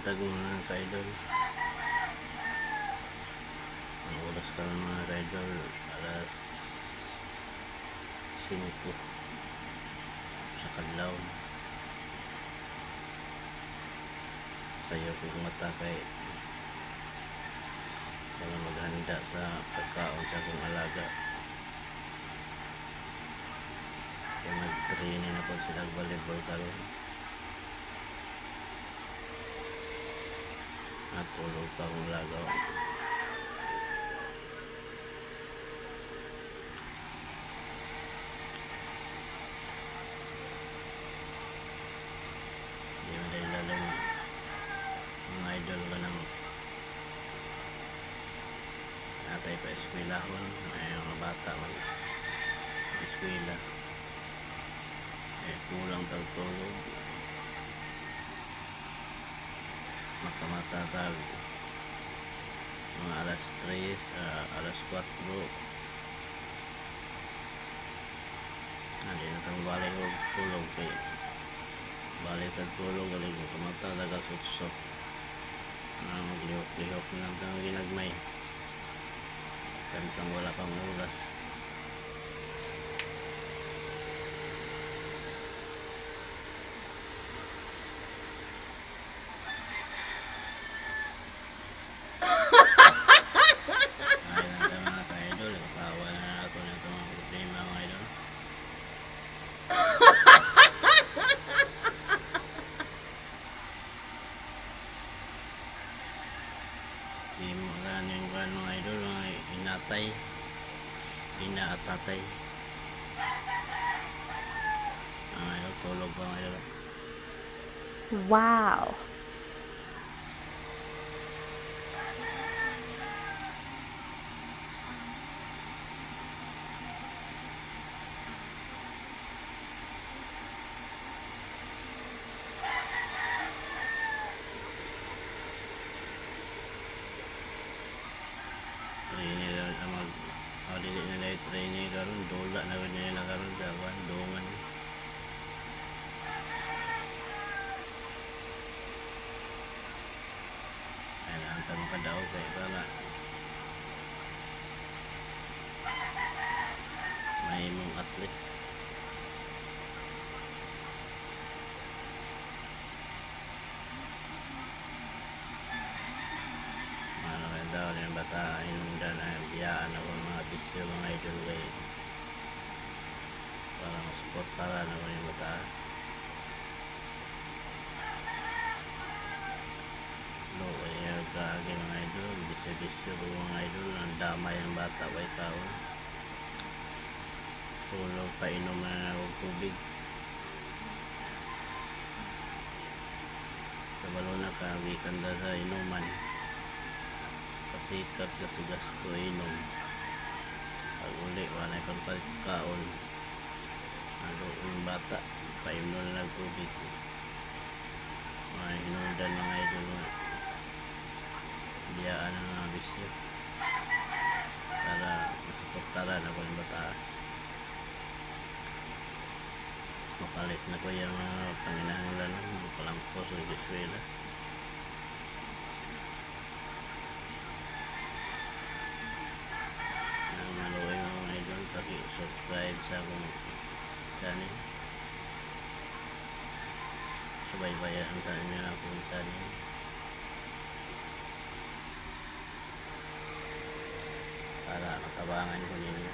Buntag, mga ka-idol. Ang oras karon, mga ka-idol, alas 5 sa kadlaw. Sayo kong mata kay para maghanda sa pagkaon sa akong alaga. Kaya mag-training na po sila volleyball karon. Natulog pa akong alaga. Di mo dahil lalim, mga idol, ka ng natay pa eskwelahon ay mga bata mag eskwela eh, kulang tagtulog, makamata tag mga alas 3, alas 4. Hindi na kang balik og tulog kay balik tag tulog balik mo kamata daga sutso na maglihok-lihok na ang ginagmay kantang wala pang oras. Ay lang mga ka-idol, kawa na nato na itong mga problema, mga idol. Di mo gano'n yung kuwan, mga idol, mga inatay, ina at tatay. Mga idol, tulog pa, mga idol. Wow. Training na ang mag oh, dili na lang training karon, dula na gud nila karon sa kuwan, dungan. Ay lang ta makadaog kay para mahimong athlete. Ano kaya daw yung bata hinungdan ay biyaan ako mga bisyo, mga idol, kay para masuportaran ako yung bata. No, kaya kaagi, mga idol, bisyo-bisyo ko, mga idol, ang damay ang bata way kaon. Tulog, painom na og tubig. Kabalo na ka, gikan da sa inuman. Pasikat kasi gasto inom. Pag uli, wala pang pagkaon. Ano yung bata, painom na lang tubig. Mga hinungdan, mga idol, nga biyaan ang mga bisyo para masuportaran ako yung bata. Mapalit na ko yung mga panginahanglan, palampos o eskwela. Ang maluoy, mga idol, paki-subscribe sa akong channel. Subaybayan ang tayo niya akong channel para matabangan ko ninyo.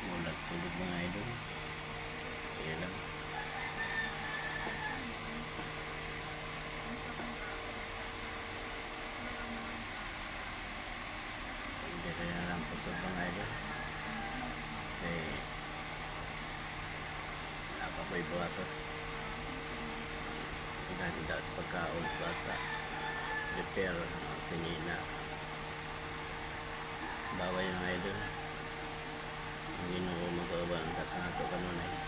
Mulag tulog, mga idol. Kaya lang. Hindi kaya lang po ito, mga idol. Kaya napakoy po ato. Ganda at pagkaon sa bata. Nag-prepare si Nina. Bye-bye, mga idol. Ang Ginoo magkauban sa kanato kanunay.